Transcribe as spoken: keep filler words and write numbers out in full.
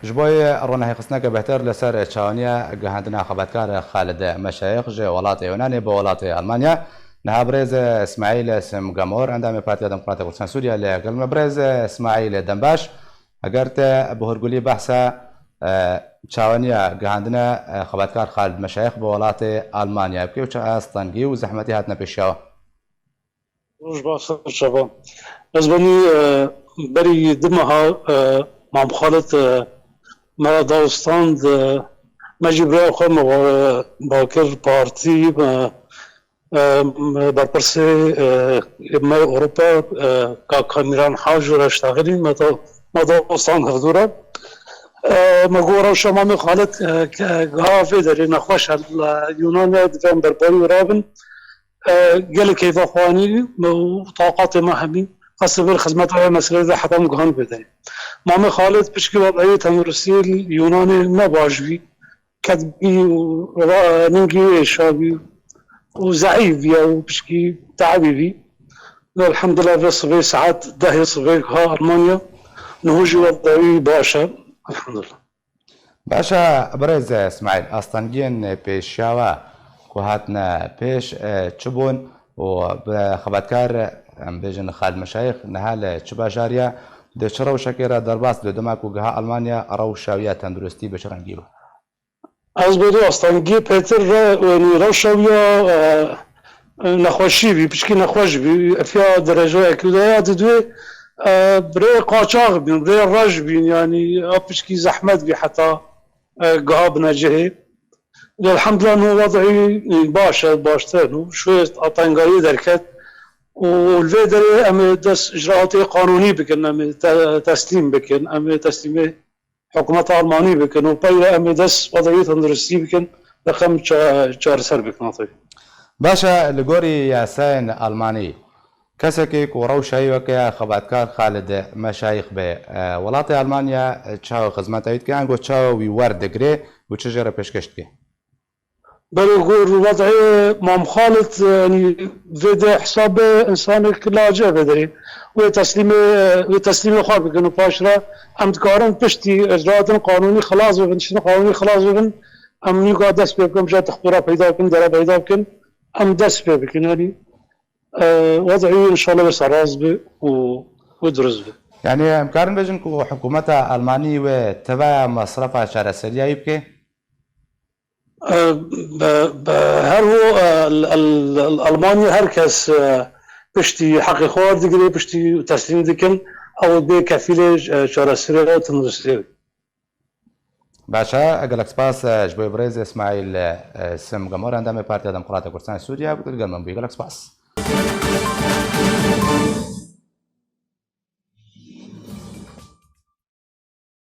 Ji bo ronahîxistineke bêhtir li ser çawaniya gihandina xebatkar Xalid Meşayix ji welatê Yunanê bo welatê Almanya, niha birêz Îsmaîl Simgamor, endamê Partiya Demokrata Kurdistan Sûriye, li gel me. Birêz Îsmaîl, dem baş. Eger te bi hûrgulî behsa, e, çawaniya gihandina, e, xebatkar Xalid Meşayix bi welatê Almanya bikî û çi astengî û zehmetî hatine pêşiya we? Roj baş, ser çava. Ez benî, e, berî du meha, e, Mam Xalid, e, me re da û stand, e, me jî biraya xwe me, e, bakir partî, me, e, berpirsê, e, me Ewropa, e, Kak Kamîran Haj re ştaxilî me da, me da û stand hevdû re. E, me got rewşa Mamê Xalid, e, ke, giha vê derê nexweş e, li Yûnanê divên berbarî û rabin. E, gelek hêva xwe anî me û taqatê me hemî qesibir xizmeta wê meselê de heta em guhan bê derê. Mamê Xalid pişkî wadayê tenduristî li Yûnanê ne baş bî. Ketbî û ra-, ningî wê êşabî û zeîf bî û pişkî teebî bî. Elhamdulillah vê sibê saet dehê sibê ha Almanya. Niho jî wadayê wî baş e. Elhamdulillah. Baş e, birêz Îsmaîl, astengiyên pêşiya we ku hatine pêş, e, çi bûn û bi xebatkar, em bêjin Xalid Meşayix, niha li çi bajarî ye, di çi rewşekê re derbas dibe, dema ku giha Almanya rewşa wî ya tenduristî bi çi rengî bû? Ez bêdû astengiyê pêtir re, yanî rewşa wî ya, e, nexweşî bî, pişkî nexweş bî, efiya derece yekê de ya didwê, e, birê qaçax bîn, birê reş bîn, yanî a pişkî zehmet bî heta, e, giha bine cihê. Elhamdulillah, no wadî, e, baş e, baştir e, no şûyê a tengayî derket û li vê derê em ê dest icraatê qanûnî bikin, em ê te-, teslîm bikin, em ê teslîmê hikûmeta Almanî bikin û pey re em ê dest wadayî tenduristî bikin, rexem ça-, çareser bikin hatayî. Baş e, li gorî yasayên Almanî, kesekê ku rewşa wî weke xebatkar Xalid Meşayix be, e, welatê Almanya çawa xizmeta wî dike, ango çawa wî werdigire û çi jê re pêşkêş dike? Belê ku wadayê Mam Xalid, e, yanî vê de hesabê insanek lace vê derê. Wê teslîmê, wê teslîmê xwe bikin û paş re em dikarin piştî icraatên qanûnî xilas bibin, tiştên qanûnî xilas bibin. Em nîka dest pê bikin, bica dixtura peyda bikin, dere peyda bikin. Em dest pê bikin, yanî, e, wadayê înşallah wê seraz bi û, û dirust bi. Yanî em karin bêjin ku hikûmeta Almanî wê tevaya mesrefa çareseriya wî bike? E, be, be, her wo, e, el, el, el, Almanya her kes, e, piştî heqê xwe werdigire, piştî teslîm dikin, ew bê kefîlê, e, çareserê û tenduristiyê. Baş e, gelek spas, e, ji bo birêz Îsmaîl, e, Simgamor, endamê Partiya Demokrata Kurdistan Sûriye, bi gel min bûyî. Gelek spas.